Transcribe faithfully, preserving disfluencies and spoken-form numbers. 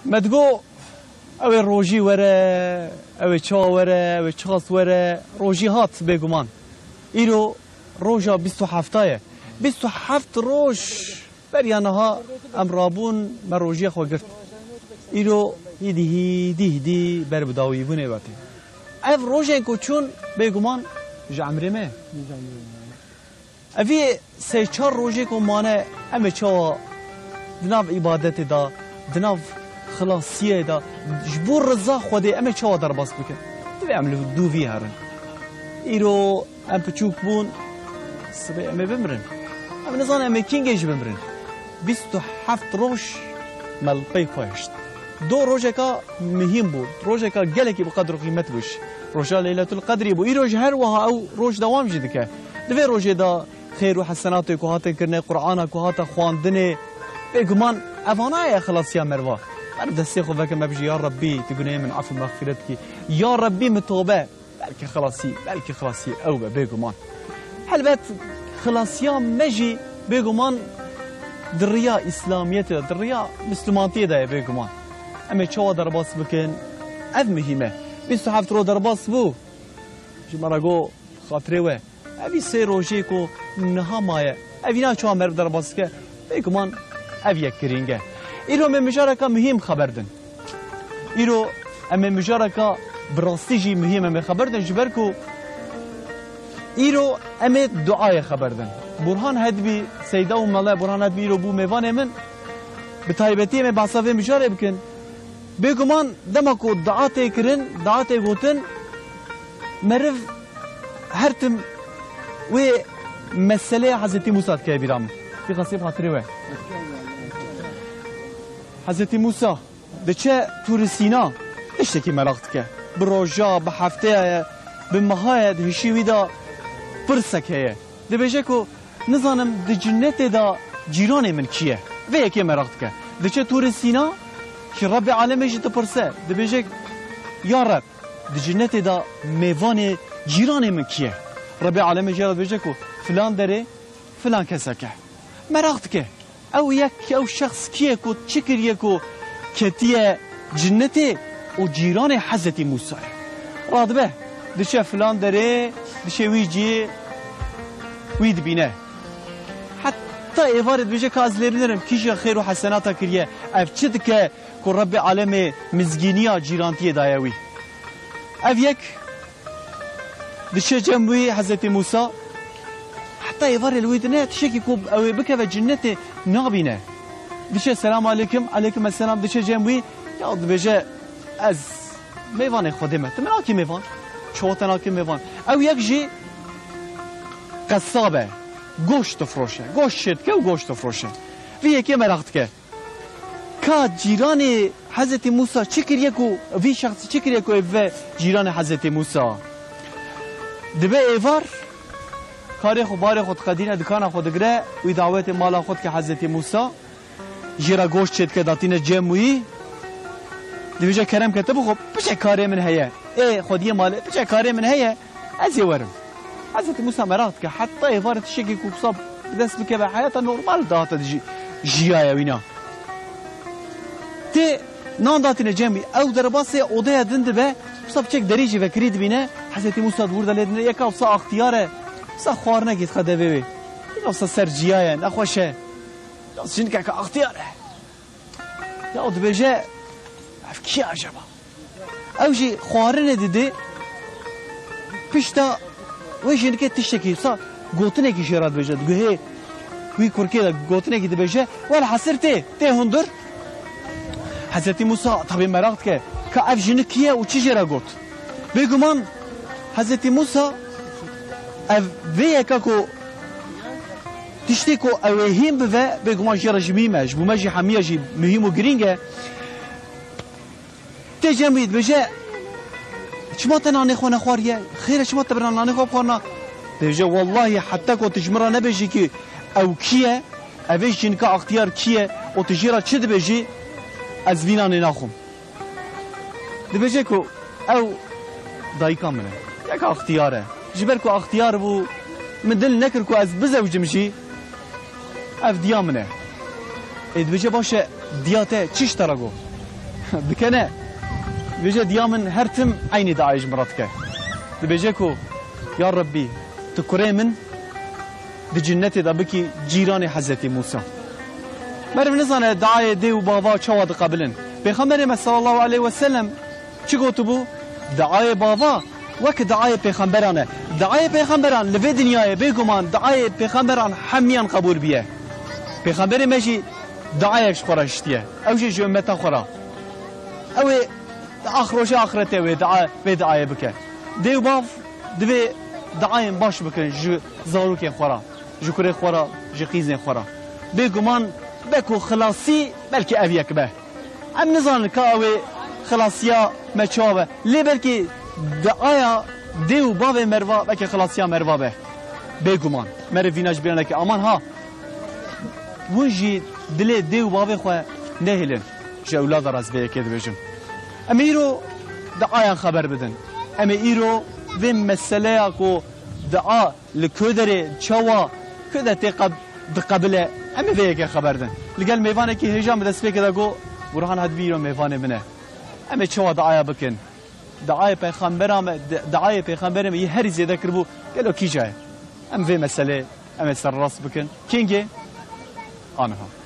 Me digo, ew ê rojî were, ew ê çawa were, ew ê çiqas were, rojî hat bêguman. Îro roja bîst û hefta ye. Bîst û heft roj beriya niha em rabûn, me rojiya xwe girt. Îro hîdî hîdî hîdî ber bi dawîbûnê ve tê. Ev rojên ku çûn bêguman ji emrê me ye. Evî sê çar rojê ku mane, em ê çawa di nav îbadetê de, di nav xilasiyê de, ji bo riza Xwedê em ê çawa derbas bikin? Divê em li dûvî herin. Îro em piçûk bûn, sibê em ê bimirin. Em nizanin em ê kîngê jî bimirin. Bîst û heft roj me li pey xwe hişt. Do rojeka muhîm bû, rojeka gelekî bi qedr û qîmet bû jî. Roja Leyletul Qedrî bû. Îro jî her wiha ew roj dewam jî dike. Di vê rojê de xêr û hesenatê ku hatin kirine, Qur'ana ku hate xwendinê, bêguman evana ye xilasiya meriva. Meriv destê xwe veke, me bijî, ya Rebbî, tu gunehê min efû mexfîret kî. Ya Rebbî, min tobe. Belkî xilasî, belkî xilasî ew be, bêguman. Helbet xilasiya me jî bêguman di riya Îslamiyetê de, di riya Mislumantiyê de ye bêguman. Em ê çawa derbas bikin? Ev muhîm e. Bîst û heft roj derbas bû. Ji me re got, xatirê we, evî sê rojê ku niha maye, evîna çawa meriv derbas dike, bêguman ev yek girîng e. Îro me mijareka muhîm xeber din. Îro em ê mijareka bi rastî jî muhîm em ê xeber din, ji ber ku îro em ê duayê xeber din. Burhan Hedbî, Seyda û Mele Burhan Hedbî îro bû mêvanê min. Bi taybetî em ê behsa vê mijarê bikin. Bêguman dema ku dua tê kirin, dua tê gotin, meriv her tim wê meselê Hezretî Mûsa dike bîra min. Pêxasî bi xatirê we. Hezretî Mûsa diçe Tûrê Sîna, tiştekî meraq dike. Bi roja, bi hefteya ye, bi meha ye, di hişî wî de pirsek heye. Dibêje ku, nizanim di cinnetê de cîranê min kî ye? Vê yekê meraq dike. Diçe Tûrê Sîna, ji Rebbê Alemê jî dipirse. Dibêje, ya Reb, di cinnetê de mêvanê cîranê min kî ye? Rebbê Alemê jê re dibêje ku filan derê filan kesek e. Meraq dike. Ew yek, ew şexs kî ye ku çi kiriye ku ketiye cinnetê û cîranê Hezretî Mûsa ye? Radibe, diçe filan derê, diçe wî cî, wî dibîne. Heta êvarê dibêje ka ez lê binêrim, kî jî xêr û hesenata kiriye, ev çi dike ku Rebbê Alemê mizgîniya cîrantiyê daye wî? Ev yek diçe cem wî Hezretî Mûsa, heta êvarê li wî dine, tiştekî ku ew ê bikeve cinnetê nabîne. Diçe, "Selam aleykum." "Aleykum esselam." Diçe cem wî, ya dibêje, "Ez mêvanê Xwedê me. Tu min akî mêvan. Çawa te nakî mêvan?" Ew yek jî qesab e. Goşt difroşe. Goşt çêdike û goşt difroşe. Vî yekê meraq dike. Ka cîranê Hezretî Mûsa çi kiriye ku, vî şexsî çi kiriye ku ê bive cîranê Hezretî Mûsa? Dibe êvar, karê xwe, barê xwe diqedîne, dikana xwe digire, wî dawetê mala xwe dike Hezretî Mûsa. Jê re goşt çêdike, datîne cem wî. Dibêje, "Kerem ke tu bixwe, piçek karê min heye. Ê xwediyê malê, piçek karê min heye." Ez ê werim. Hezretî Mûsa meraq dike, heta êvarê tiştekî ku wisa bi dest bikeve, heyata normal dihate jî, jiyaye wîna. Tê nan datîne cem wî, ew derbasê odeya din dibe, wisa bi çek derî jî vekirî dibîne, Hezretî Mûsa di wir de lê dine, yeka wisa axtiyar e, wisa xwarinekî dixe devê wê. Yeka wisa ser ciya ye, nexweş e. Ya jinikeke axtiyar e. Ya dibêje, "Ev kî ye acaba?" Ew jî xwarinê didê, pişta wê jinikê tiştekî, wisa gotinekî jê re dibêje, di guhê wî kurkê de gotinekî dibêje, "Welhesir tê, tê hundir." Hezretî Mûsa tabî meraq dike, ka ev jinik kî ye û çi jê re got? Bêguman Hezretî Mûsa ev vê yeka ku tiştê ku ew ê hîn bive, bêguman jê re jî muhîm e, ji bo me jî hemiya jî muhîm û girîng e. Tê cem wî dibêje, "Çima te nanê xwe nexwariye? Xêr e, çima te birina nanê xwe bixwarina?" Dibêje, "Wellahî heta ku tu ji min re nebêjî kî ew kî ye, ev ê jinika axtiyar kî ye û tu jê re çi dibêjî, ez vî nanê naxwim." Dibêje ku ew dayika min e. Yek axtiyar e. Ji ber ku axtiyar bû, min dil nekir ku ez bizewicim jî. Ev diya min e. Ê dibêje, "Baş e, diya te çi ji te re got?" Dikene, dibêje diya min her tim eynî diayê ji min re dike. Dibêje ku, ya Rebbî, tu kurê min di cinnetê de bikî cîranê Hezretî Mûsa. Meriv nizane diayê dê û bava çawa diqebilin. Pêxemberê me sallallahu aleyhi ve sellem çi gotibû? Diayê bava wek diayê pêxemberan e. Diayê pêxemberan li vê dinyayê bêguman diayê pêxemberan hemiyan qebûl biye. Pêxemberê me jî diayek ji xwe re hiştiye. Ew jî ji ummeta xwe re. Ew ê di ax-, roja axretê wê dua-, vê diayê bike. Dê û bav divê diayên baş bikin ji zarokên xwe re, ji kurê xwe re, ji qîzên xwe re. Bêguman beko xilasî belkî ev yek be. Em nizanin ka ew ê xilasiya me çawa be. Lê belkî diaya dê û bavê meriva belkî xilasiya meriva be. Bêguman. Meriv vîna ji bîr neke. Aman ha, hûn jî dilê dê û bavê xwe nehêlin. Ji ewlada re ez vê yekê dibêjim. Em ê îro diayan xeber bidin. Em ê îro vê meseleya ku dia li ku derê çawa ku de tê qeb-, diqebile, em ê vê yekê xeber din. Li gel mêvanekî hêja min destpêkê de got, Burhan Hedbî îro mêvanê min e. Em ê çawa diaya bikin? Diayê pêxembera me, di-, diayê pêxemberê me yê herî zêde kiribû, gelo kîja ye? Em vê meselê, em ê serrast bikin. Kengê? Aniha.